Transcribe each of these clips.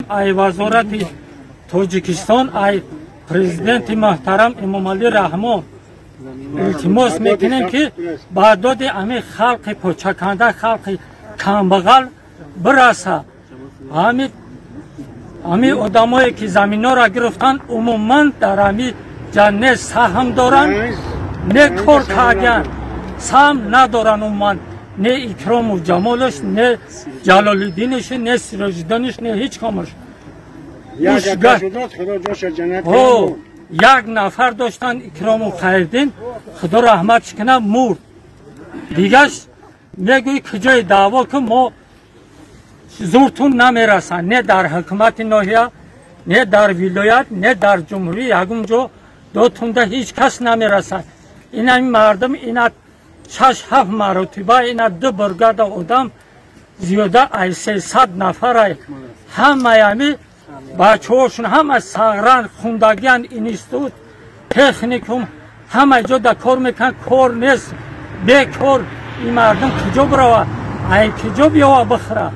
Ай вазорати Тоҷикистон, ай президенти муҳтарам Эмомалӣ Раҳмон илтимос мекунем, ки ба доди ами халқи почаканда, халқи камбағал бираса. Ами одамое ки заминҳоро гирифтанд, умуман дар ами ҷа не саҳм доранд, не кор кардиянд, саҳм надоранд умуман, не Икрому Ҷамолаш, не Ҷалолиддинаш, не Сироҷиддинаш, не ҳеҷ камаш. Як нафар доштанд, Икрому Хайрдин, худо раҳматш кунад, мурд. Дигаш мегӯи куҷои даъво ки мо зуртун намерасанд, не дар ҳукумати ноҳия, не дар вилоят, не дар ҷумҳурӣ, ягон ҷо дотунда ҳеҷ кас намерасад. Ина мардум ина 6-7 маротиба, ина ду бригада одам, зиёда ай 300 нафарай, ҳамаи ами бачаҳошон ҳама сағран, хундагиян, институт, техникум, ҳама ҷо да кор мекунанд, кор нест, бекор. Ин мардум куҷо бирава, ай куҷо биёва бихӯра?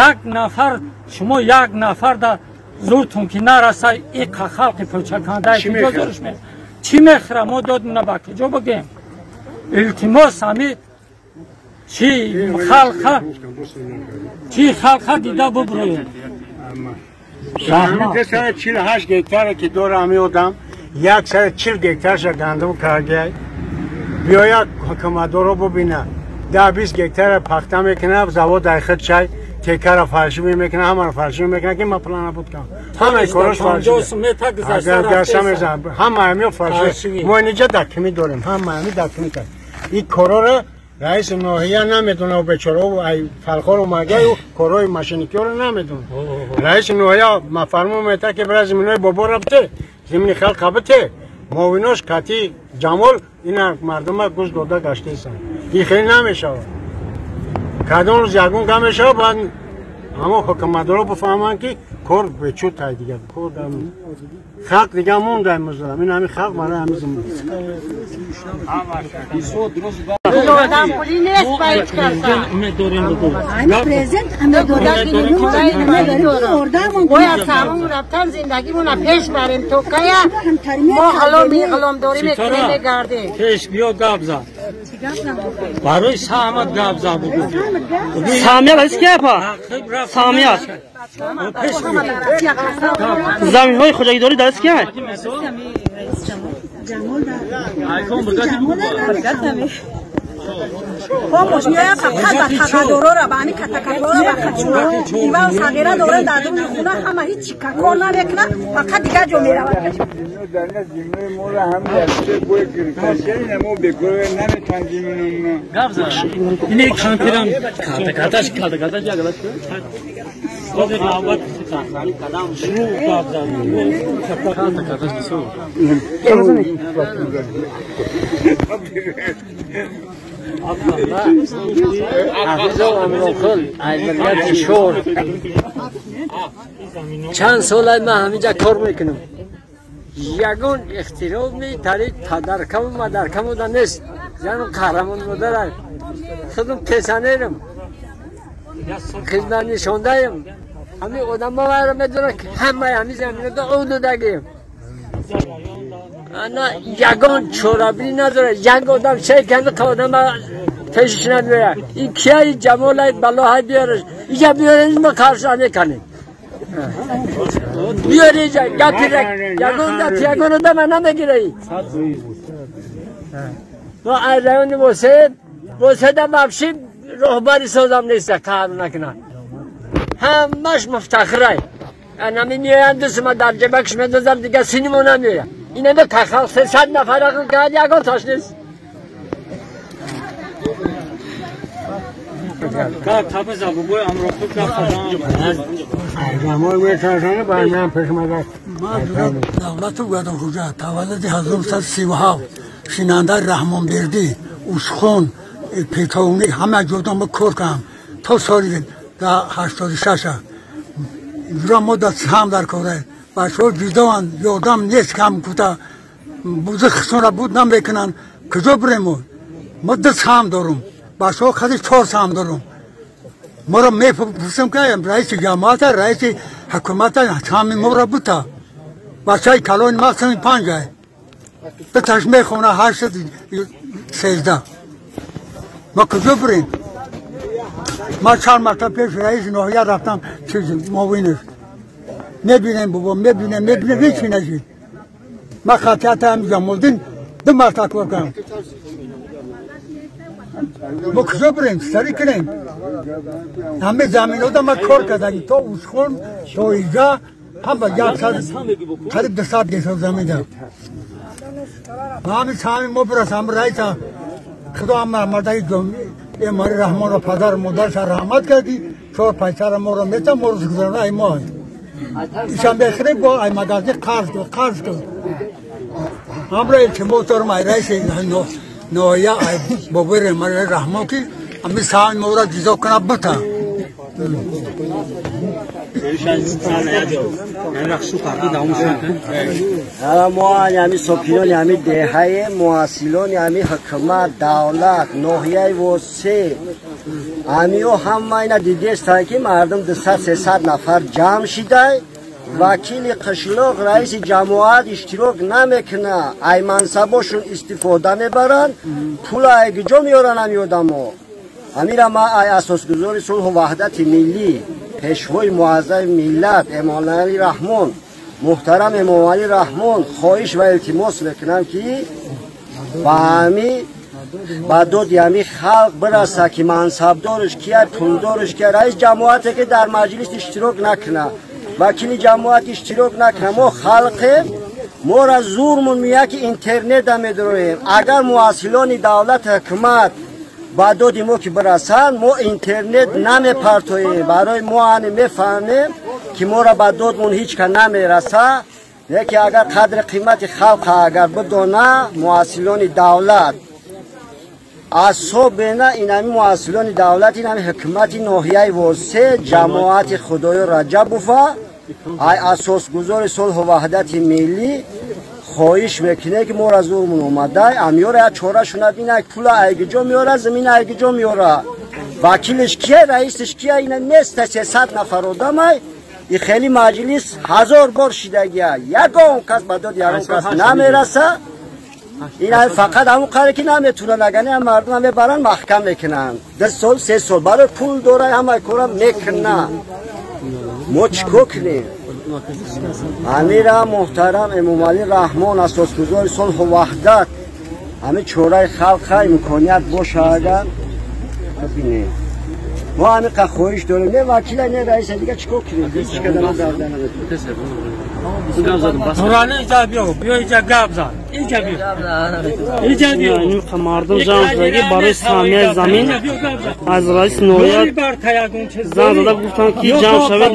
Як нафар, шумо як нафар да зуртун ки нараса, иқа халқи почаканда куҷо зурш ме чӣ мехӯра? Мо додмона ба куҷо бигем? Илтимос, ами чӣ халқа, чӣ халқа дида бубурӯем. 248 гектаре ки дора ами одам, 140 гектарша гандум кардиай. Биёяд ҳукуматдоро бубина, 10-20 гектара пахта мекунад, завод ай худ чай текара фалшивӣ мекунад, ҳамаро фалшивӣ мекунад, ки ман плана буд кам. Ҳамаи корош фалшивӣ. Ҳама ҳамиё фалшивӣ. Мо инҷа дакмӣ дорем, ҳама ҳами дакмӣ кард. Ин корора раиси ноҳия намедонад, бечора ай фалхор омагай, корҳои машиникиёро намедонад. Раиси ноҳия мафармон метавад, ки бира зиминои бобо рафте, зимини халқа бите, муовинош кати Ҷамол ина мардума гӯш дода гаштаистанд. Ин хеле намешавад. Кадом рӯз ягон гап мешавад, баъд ҳамо ҳукуматдоро бифаҳманд, ки кор бечуд тай дигар. Кор халқ дигар монда музалам. Ин ҳами халқ барои ҳами зимин. Бояд саҳмон рафтан, зиндагимона пеш барем, то кая мо ғуломдорӣ мекунем, мегардем. Пеш биё, гап зад. Барои саҳмат гап зад бугӯ. Саҳмия раис ки апа? Саҳмия. Заминҳои хоҷагидорӣ дар ки? Помош меояд фақат ба тақаддорора, ба ҳамин катакатора, ба хачуна ива сағира доранд дар дуни хона, ҳама ҳеҷ кор намекунад, фақат дигар ҷо меравад. Ине кампирам чанд сол ман ҳаминҷа кор мекунам, ягон ихтироми тари падаркаму мадаркаму да нест. Зану қаҳрамон модарам, худам пенсионерам, хизмат нишондаем. Ҳамин одамо вайро медонад, ки ҳамаи ҳамин заминода ӯ додагием. Ана ягон чорабинӣ надорад, як одам шай ками одама пешиш надояд. Ин кияи Ҷамолай балоҳай биёраш, иҷа биёраш, мо қарша мекунем. Биёр иҷа гапи ягон гап ягон одама намегираи. Мо ай райони Восед, Воседа вообще роҳбари созам нест, қаҳр накунад. Ҳамаш муфтахирай. Анами меоянд, дусума дар ҷебакш медозам, дигар синимо намеояд. Инаме кахал 300 нафар ақл кард, ягон тош нест. Давлату Гадохуҷа, таваллуди 1937, шинандаи Раҳмонбердӣ, Ушхон, Петовник, ҳама ҷода мо кор кардам то соли 86. Инҷура мо дар саҳм дар кора, бачаҳо ҷудоанд, ёрдам нест, кам кута бузи хисонра буд намекунанд. Куҷо бирем мо? Мо ду саҳм дорум, бачаҳо хади чор саҳм дорум. ما را میپرسم که رئیس جماعت رئیس حکومت همین ما را بوده بچه کلان ما سن 5 به تشمه خونه 8 13 ما کجا بریم؟ ما چند مرتبه پیش رئیس ناحیه رفتم چیز معاونش میبینیم بابا میبینیم هیچی نشید. ما خطیت هم جمالدین 2 مرتبه کار کردم. ما کجا بریم؟ سری کنیم همه زمین ها ما کار کردیم تا اوشخون تا اینجا هم با یک سال قریب 200 گیسا زمین دارم. همین سامی ما برس هم رئیس خدا هم مردای جمعی ماری رحمان را پدر مادرش رحمت کردی 4 5 ما را میتم ما رو گذرانه ای ما ایشان بخریم با ای مغازه قرض کن هم را التماس دارم ای رئیس ناحیه ای بابای ماری رحمان که همین سامی ما را جزا کنه بتا. ما همی ساکنان همی دهه محصلان همی حکومت دولت ناحیه واسه همیو همه اینا دیدستن که مردم 200-300 نفر جمع شده وکیل قشلاق رئیس جماعت اشتراک نمیکنه ای منصباشون استفاده میبرن پول ای کجا میارن همی آدمو امیر ما ای اساسگذار صلح و وحدت ملی پیشوای معظم ملت امامعلی رحمان محترم امامعلی رحمان خواهش و التماس میکنم که با همی با داد همی خلق برسه که منصبدارش کیه پولدارش کیه رئیس جماعته که در مجلس اشتراک نکنه وکیل جماعت اشتراک نکنه ما خلقیم ما را زورمون میاد که اینترنت هم میدرویم اگر محصلان دولت حکومت با دادی ما که برسن ما اینترنت نمیپرتویم برای ما هنی میفهمیم که ما را با دادمون هیچ که نمیرسه یکی اگر قدر قیمت خلق اگر بدونه محصلان دولت از صبح نه این همی محصلان دولت این همی حکومت ناحیه واسه جماعت خدای رجبوفا ای اساسگذار صلح و وحدت ملی خواهش میکنه که ما را زورمون اومده امیاره یک چاره شونه بینه پول ایگجا میاره زمین ایگجا میاره وکیلش کیه رئیسش کیه اینا نیست 300 نفر آدمه این خیلی مجلس 1000 بار شیدگیه یگان کس به داد یگان کس نمیرسه این فقط همون قره که نمیتونن اگه هم مردم هم میبرن محکم میکنن 2 سال 3 سال برای پول داره همه کارا میکنن ما چیکار کنیم؟ امیر محترم امامعلی رحمان اساسگذار صلح و وحدت همه چورای خلق امکانیت باشه اگر ببینیم ما همین خواهش داریم نه وکیل نه رئیس دیگه چیکار کنیم هیچ کدام در نمیتونه. نورانی اینجا بیا اینجا گپ زن اینجا بیا اینجا بیا این مردم جمع شدگی برای سهمیه زمین از رئیس نویا زن داده گفتن که جمع شود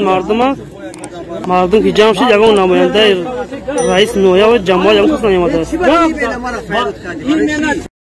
مردم که جمع شد یگان نماینده رئیس نویا و جماعت یگان کس نیامده است.